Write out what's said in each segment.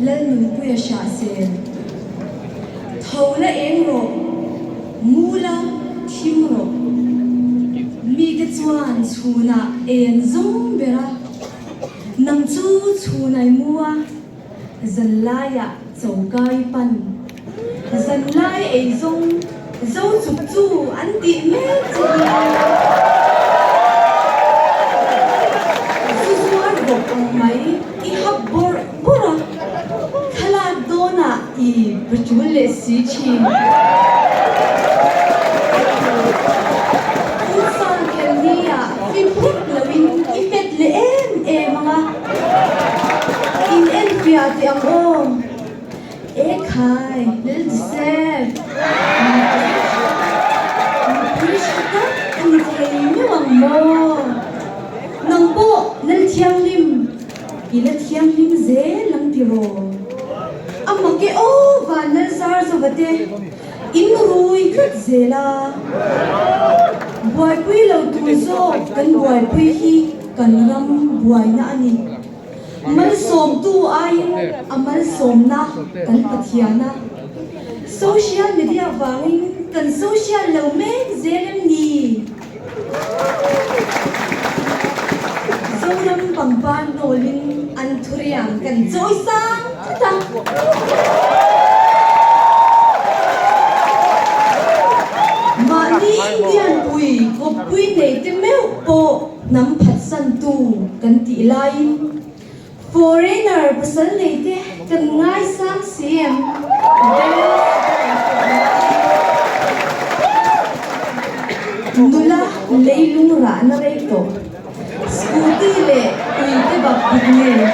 Lalnunpuia Hrahsel. Tho la eng rawh, mu la thim rawh. Mite chuan chhunah en zawng ber a, nang chu chhunai mu a, zanlaiah chokai pan. Zanlai ei zawng zo chuk chu an tih mek che hi. Zu zuar bawk ang mai i hap bawrh bawrh a, thlalak dawnah i patul leh si thin. Futsal khelh ah fim hlek loin i pet leh em em ang a, in enfiah teh ang aw. Ekhai, Lil Joseph, nupui tha tak a ni thei meuh ang maw? Nang pawh Lal Thianghlim, i la thianghlim zel ang tiraw? A mak e aw van Lal zar zova te, in rui tlat zel a. Buaipui lo tur zawk kan buaipui hi kan ram buaina a ni. Malsawmtu aiin a malsawmna kan Pathian a. Social media vangin kan social lo mek zel em ni? Zoram pangpar hnawlin an thuriang kan chawi sang tlat a. Mahni Indian pui kawppui nei te meuh pawh Hnam phatsantu kan tih laiin foreigner pasal nei te kan ngaisang si em? Nula leilung rahna rei tawh, scooty leh ui te bak bik nei.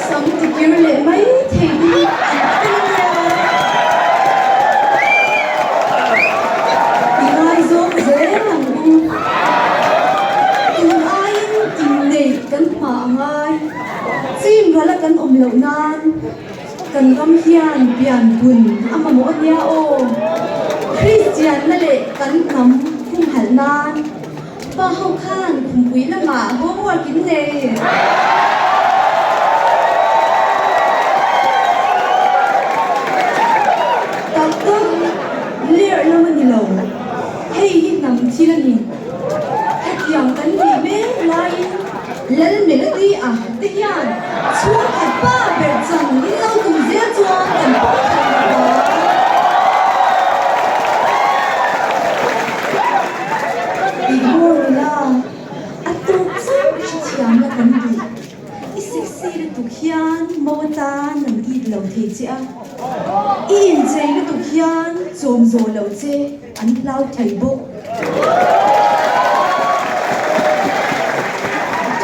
Sam tikir leh mai thei te hi an fel nia. I ngaizawng zel ang u. Tun aiin inneih kan hma a ngai. Chim rala kan awm loh nan kan ram hian pianpun a mamawh a nia aw. Kristianna leh kan hnam humhalh nan. Pa ho khan khumpui lamah homework in nei. Tak tak lerh lam a ni lo. Hei hi hnam thil a ni. Hetiang kan nih mek laiin Lal Melody a te hian chhungkhat pa ber chang in lo tum zel chuan kan pawm thei lo va. I maw nula, a tawp chauh hrethiam la kan duh. I sexy lutuk hian mo atan an it lo thei che a, i inchei lutuk hian chawm zawh loh che an hlau thei bawk.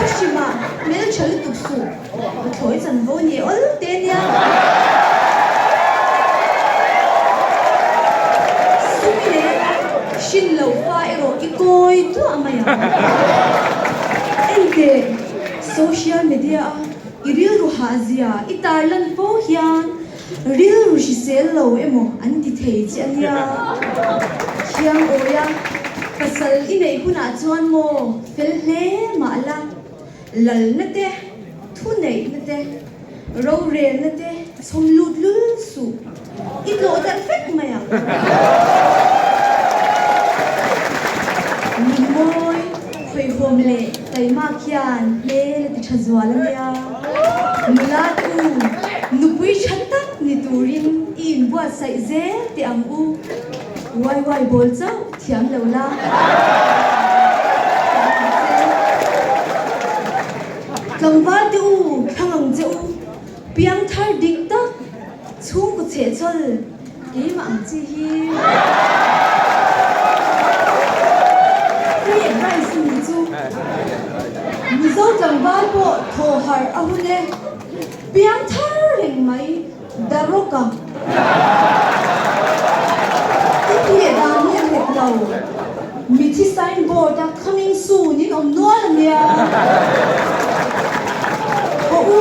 Thuhrimah hmeltha lutuk suh, pathlawi chanvo ni awl te nia. Sumi leh hrin loh fa erawh i kawi duah mai ang. Enteh, social media a i rilru hah zia i tarlan fo hian rilru hrisel lo emaw an ti thei che a nia. Thiang awi a, pasal i neih hunah chuan maw fel hle mah la, Lalna te, thuneihna te, rorelna te chhawm lut lul suh. I tlawh darh vek mai ang. Nunmawi, khawihawm leh taimak hian hmel a ti tha zual a nia. Nula te u, nupui tha tak ni turin i inbuatsaih zel teh ang u. Waiwai bawl chauh thiam lo la. Tlangval te u, thlang ang che u, piang thar dik tak, chhungkaw chhehchhawl keimah ang chi hi. Free advice a nih chu. Mizo tlangval pawh thaw harh a hun e, piang thar reng mai. The Rock a i piah dan hi a nghet lo. Mithi sign board a coming soon in awm nual a nia. Haw u,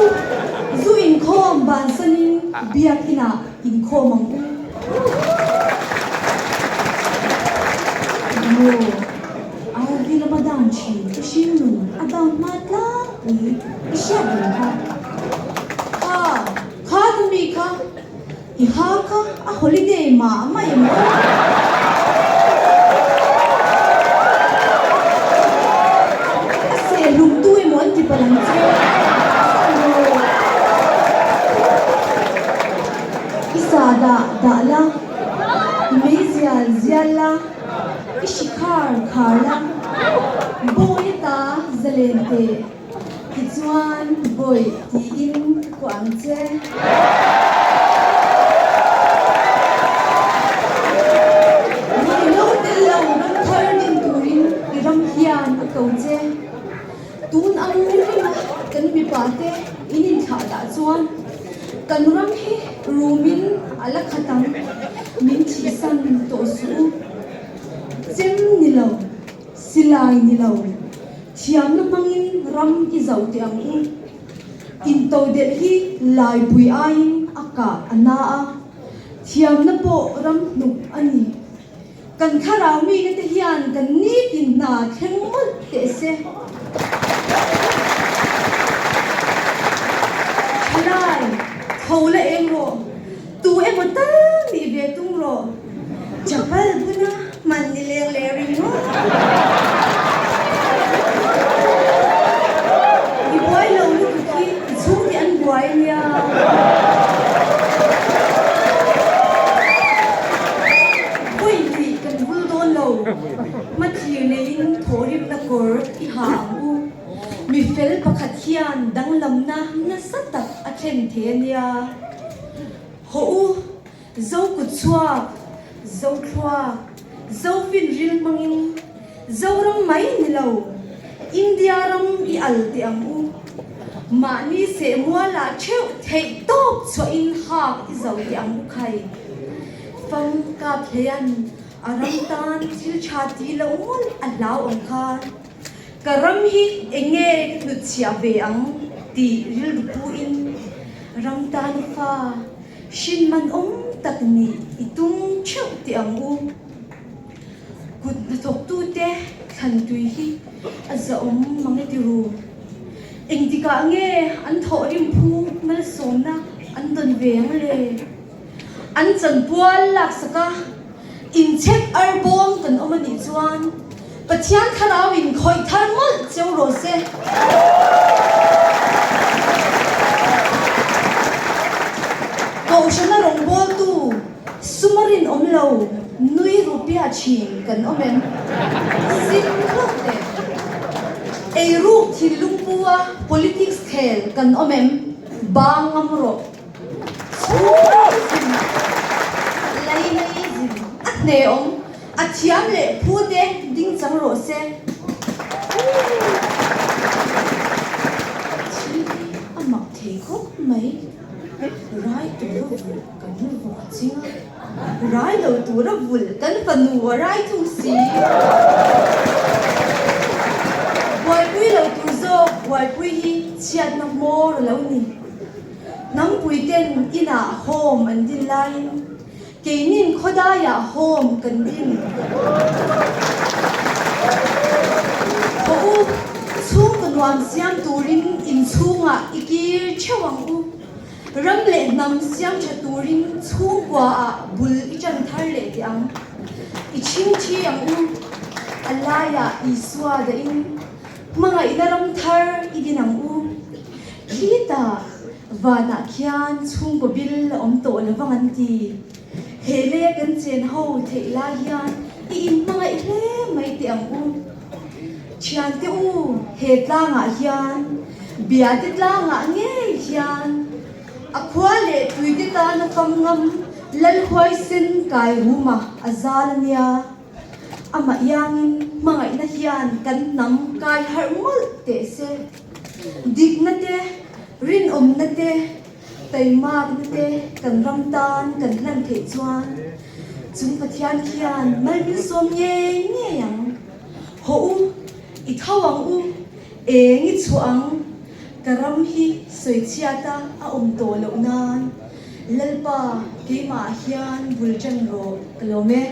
zu inkhawm bansanin biakinah inkhawm ang u. Maw, RV lama dan thin ka hring nun a dai. down hma tlangpui i hriat reng kha. Kha, kha tu mi kha i ha kha a holiday mah mah em aw? A seh hlum tu emaw an ti palh ang che. I sa dah dah la, i meizial zial la. I hri khar khar la, bawi ata zalen teh tichuan bawi tiin ka kuah ang che. Ruihhlo tel lo ram thar din turin i ram hian a ko che. Tun ang ringa kan mipa te in inthlah dah chuan kan ram hi rumin a la khat ang, min thihsan tawh suh u. Chem ni lo, silai ni lo, thiamna hmangin ram i zauh teh ang u. Intodelh hi laipui aiin a kah a na a, thiamna pawh ram hnuk a ni. Kan thlarau mite te hian kan nitin hna thleng mawlh teh se. Thalai, tho la eng rawh, tu emaw tal nih ve tum rawh. Chapal buna hman ni leng leh ringawt. I buai lo lutuk hi i chhungte an buai nia. Vawi hnih kan vul dawn lo, hmathlir neiin thawhrimna kawr i ha ang u. Mi fel pakhat hian danglamna nasa tak a thlen thei a nia. Hawh u, Zo kut chhuak, Zo thluak, Zo finril hmangin Zoram mai ni lo, India ram i al teh ang u. Mahni sehmualah theuh theih tawp chhuahin hak i zo teh ang u khai. Fam kap hleian a ram tan thil tha ti loh mawlh a hlau ang kha. Ka ram hi eng nge ka hnutchhiah ve ang tih rilru puin ram tan fa hrin man awm tak nih i tum theuh teh ang u. Kut hnathawktute thlan tui hi a zahawm mang e ti ru. Engtikah nge an thawhrim phu malsawmna an dawn ve ang le? An chanpual laksak a, inchhek arbawm kan awm a nih chuan Pathian thlarau in khawih thar mawlh cheu rawh se. Kohhrana rawngbawltu suma rinawm lo nui rupia thin kan awm em? Sim hlauh teh. Eiruk thinlung pu a politics khel kan awm em? Bang ngam rawh. Chhungzin, Lainaizin a hneawm, a thiam leh phu te ding chang rawh se. Thil hi a mak thei khawp mai. Rai tura vulh kan vawk a ching a, rai lo tura vulh kan fanu a rai thung si. Buaipui lo tur zawk buaipui hi chhiatna hmawr a lo ni. Hnampuiten inah home an din laiin keinin khawdaiah home kan din. Haw u, chhungkaw nuam siam turin inchhungah i kir theuh ang u. Ram leh hnam siam tha turin chhungkuaah bul i tan thar leh teh ang. I chhingthi ang u. A laiah Isua dahin hmangaihna ram thar i din ang u. Khitah vanah khian chhungkaw bil a awm tawh lo vang an ti. He lei kan chen ho theih lai hian i inhmangaih hle mai teh ang u. Thiante u, he tlangah hian, biate tlangah ngei hian a khua leh tuite tana fam ngam Lalhuaisen kai ruma a zal a nia. Amah iangin hmangaihna hian kan hnam kai harh mawlh teh se. Dikna te, rinawmna te, taimakna te kan ram tan kan hlan theih chuan chung Pathian khian mal min sawm ngei ngei ang. Haw u, i tho ang u, eng i chhuah ang, ka ram hi sawichhiata a awm tawh loh nan Lalpa keimah hian bul ṭan rawh ka lawm e.